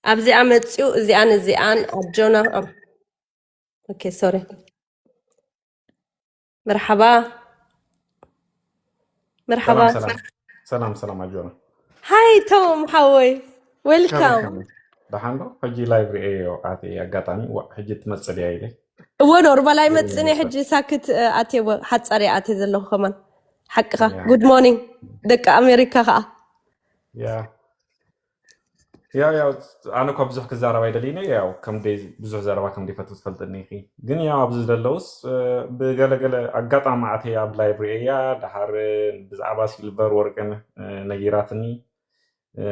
ኣብዚኣ መፅኡ እዚኣን እዚኣን ኣጆና። ኦኬ፣ ሶሪ። መርሓባ። መርሓባ። ሰላም ሰላም ኣጆና። ሃይ ቶም ሓወይ፣ ዌልካም። ደሓን ዶ? ሕጂ ላይቭ ሪኤዮ ኣትየ ኣጋጣሚ። ዋ፣ ሕጂ ትመጽእ ድያ ኢለ። እወ፣ ኖርማል ኣይመጽእን እየ። ሕጂ ሳክት ኣትየ፣ ሓጻር እየ ኣትየ ዘለኹ ከማን። ሓቅኻ። ጉድ ሞርኒንግ ደቂ ኣሜሪካ ከዓ። ያ ያ ያ ኣነ እኳ ብዙሕ ክዛረብ ኣይደልይን እየ። ያው ከም ደይ ብዙሕ ዘረባ ከም ደይፈቱ ትፈልጥኒ ኢኺ። ግን ያው ኣብዚ ዘለውስ ብገለገለ ኣጋጣሚ ኣትየ ኣብ ላይቭ ሪኤያ። ደሓር ብዛዕባ ሲልቨር ወርቅን ነጊራትኒ።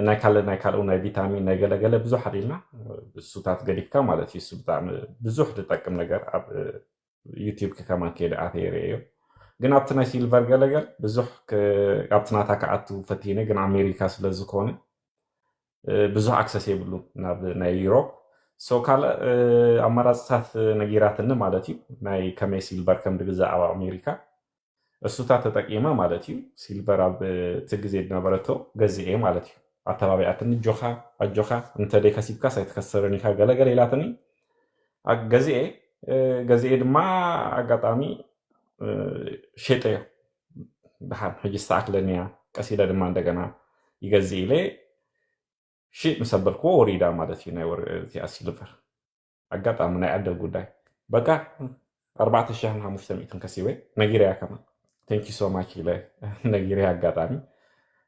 ናይ ካልእ ናይ ካልኡ ናይ ቪታሚን ናይ ገለገለ ብዙሕ ኣልኢልና። እሱታት ገዲፍካ ማለት እዩ። እሱ ብጣዕሚ ብዙሕ ዝጠቅም ነገር ኣብ ዩቲዩብ ከማን ከይደ ኣትየ ሪኤዮ። ግን ኣብቲ ናይ ሲልቨር ገለገል ብዙሕ ኣብቲ ናታ ክኣቱ ፈቲነ። ግን ኣሜሪካ ስለ ዝኾነ ብዙሕ ኣክሰስ የብሉ ናብ ናይ ዩሮፕ። ሶ ካልእ ኣማራፅታት ነጊራትኒ ማለት እዩ። ናይ ከመይ ሲልቨር ከም ድግዛእ ኣብ ኣሜሪካ እሱታት ተጠቂመ ማለት እዩ። ሲልቨር ኣብ እቲ ግዜ ዝነበረቶ ገዚኤ ማለት እዩ። ኣተባቢዓትኒ፣ ጆኻ ኣጆኻ እንተ ደይ ከሲብካስ ኣይትከስርን ኢኻ ገለገለ ኢላትኒ። ገዚኤ ገዚኤ ድማ ኣጋጣሚ ሸጠዮ። ደሓን ሕጂ ዝተኣክለኒ እያ። ቀስ ኢለ ድማ እንደገና ይገዝእ ኢለ ሽጥ ምስ ኣበልክዎ ወሪዳ ማለት እዩ። ናይ ወር እቲኣ ሲልቨር ኣጋጣሚ ናይ ዕድል ጉዳይ በቃ ኣርባዕተ ሽሕን ሓሙሽተ ሚእትን ከሲበ ነጊረያ ከማን። Thank you so much ኢለ ነጊረያ ኣጋጣሚ።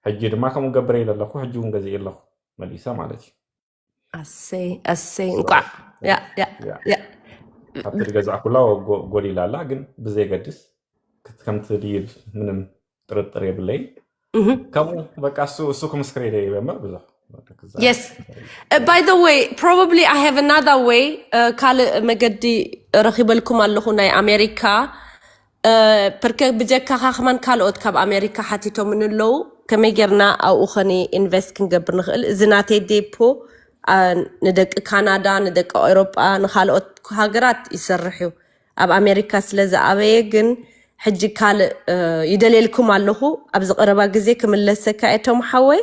ሕጂ ድማ ከምኡ ገብረ ኢለ ኣለኹ። ሕጂ እውን ገዚኤ ኣለኹ መሊሰ ማለት እዩ። ኣሰይ ኣሰይ እንቋዕ ያ ያ ያ ካብቲ ዝገዛእኩላ ጎሊላ ኣላ፣ ግን ብዘይገድስ ከምቲ ድይብ ምንም ጥርጥር የብለይ። ከምኡ በቃ እሱ እሱ ክምስክር ኢለ ይበምር ብዙሕ የስ ባይ ዘ ወይ ፕሮባብሊ ኣይ ሃቭ ኣናዘር ወይ ካልእ መገዲ ረኺበልኩም ኣለኹ ናይ ኣሜሪካ። ፕርከ ብጀካኻ ከማን ካልኦት ካብ ኣሜሪካ ሓቲቶምኒ ኣለዉ፣ ከመይ ጌርና ኣብኡ ኸኒ ኢንቨስት ክንገብር ንኽእል? እዚ ናተይ ዴፖ ንደቂ ካናዳ፣ ንደቂ ኤውሮጳ፣ ንኻልኦት ሃገራት ይሰርሕ እዩ። ኣብ ኣሜሪካ ስለ ዝኣበየ ግን ሕጂ ካልእ ይደልየልኩም ኣለኹ። ኣብዚ ቀረባ ግዜ ክምለሰካ እየ ቶም ሓወይ።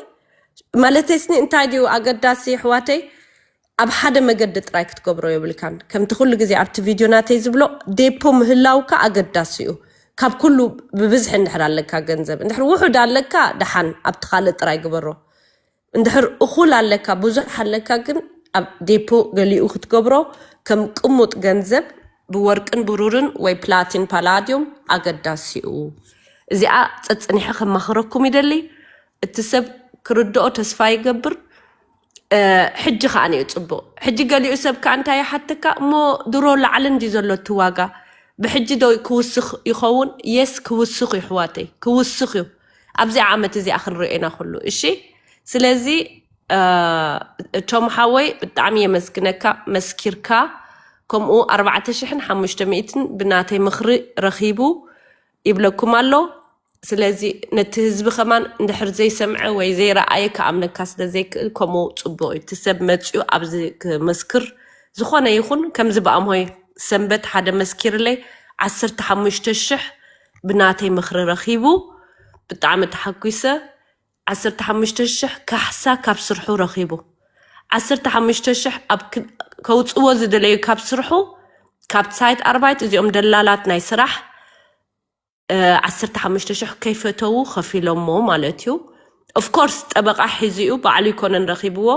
ማለተይ ስኒ እንታይ ድዩ ኣገዳሲ ኣሕዋተይ፣ ኣብ ሓደ መገዲ ጥራይ ክትገብሮ የብልካን። ከምቲ ኩሉ ግዜ ኣብቲ ቪድዮ ናተይ ዝብሎ ዴፖ ምህላውካ ኣገዳሲ እዩ። ካብ ኩሉ ብብዝሒ እንድሕር ኣለካ ገንዘብ፣ እንድሕር ውሑድ ኣለካ ደሓን ኣብቲ ካልእ ጥራይ ግበሮ። እንድሕር እኹል ኣለካ ብዙሕ ኣለካ ግን ኣብ ዴፖ ገሊኡ ክትገብሮ ከም ቅሙጥ ገንዘብ ብወርቅን ብሩርን ወይ ፕላቲን ፓላዲዮም ኣገዳሲ እዩ። እዚኣ ጸጽኒሐ ከማኽረኩም ይደሊ። እቲ ሰብ ክርድኦ ተስፋ ይገብር። ሕጂ ከዓ ነዩ ጽቡቕ። ሕጂ ገሊኡ ሰብ ከዓ እንታይ ይሓተካ እሞ ድሮ ላዕሊ እንዲ ዘሎ እቲ ዋጋ ብሕጂ ዶ ክውስኽ ይኸውን? የስ ክውስኽ እዩ ኣሕዋተይ፣ ክውስኽ እዩ። ኣብዚ ዓመት እዚኣ ክንሪኦ ኢና ኩሉ። እሺ ስለዚ እቶም ሓወይ ብጣዕሚ የመስግነካ መስኪርካ። ከምኡ ኣርባዕተ ሽሕን ሓሙሽተ ሚእትን ብናተይ ምኽሪ ረኺቡ ይብለኩም ኣሎ። ስለዚ ነቲ ህዝቢ ከማን እንድሕር ዘይሰምዐ ወይ ዘይረኣየ ክኣምነካ ስለ ዘይክእል ከምኡ ጽቡቕ እዩ። እቲ ሰብ መጺኡ ኣብዚ ክመስክር ዝኾነ ይኹን ከምዚ ብኣምሆይ ሰንበት ሓደ መስኪርለይ ዓሰርተ ሓሙሽተ ሽሕ ብናተይ ምኽሪ ረኺቡ ብጣዕሚ ተሓጒሰ። ዓሰርተ ሓሙሽተ ሽሕ ካሕሳ ካብ ስርሑ ረኺቡ ዓሰርተ ሓሙሽተ ሽሕ ኣብ ከውፅዎ ዝደለዩ ካብ ስርሑ ካብ ሳይት ኣርባይት እዚኦም ደላላት ናይ ስራሕ ዓሰርተ ሓሙሽተ ሽሕ ከይፈተዉ ከፊሎሞ ማለት እዩ። ኦፍኮርስ ጠበቃ ሒዙ እዩ ባዕሉ ይኮነን ረኪብዎ።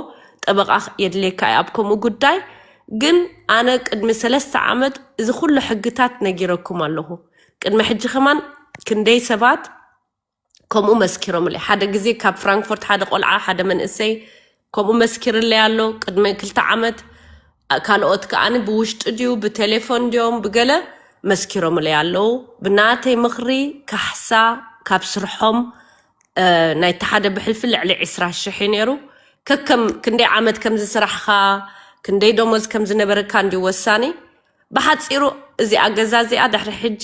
ጠበቃ የድልየካ እዩ ኣብ ከምኡ ጉዳይ። ግን ኣነ ቅድሚ ሰለስተ ዓመት እዚ ኩሉ ሕግታት ነጊረኩም ኣለኹ። ቅድሚ ሕጂ ከማን ክንደይ ሰባት ከምኡ መስኪሮምለይ። ሓደ ግዜ ካብ ፍራንክፎርት ሓደ ቆልዓ ሓደ መንእሰይ ከምኡ መስኪርለይ ኣሎ ቅድሚ ክልተ ዓመት። ካልኦት ከዓኒ ብውሽጢ ድዩ ብቴሌፎን ድዮም ብገለ መስኪሮምለይ ኣለዉ። ብናተይ ምኽሪ ካሕሳ ካብ ስርሖም ናይቲ ሓደ ብሕልፊ ልዕሊ ዕስራ ሽሕ እዩ ነይሩ። ከከም ክንደይ ዓመት ከምዚ ስራሕኻ ክንደይ ደሞዝ ከም ዝነበረካ እንዲ ወሳኒ። ብሓፂሩ እዚኣ ገዛ እዚኣ ድሕሪ ሕጂ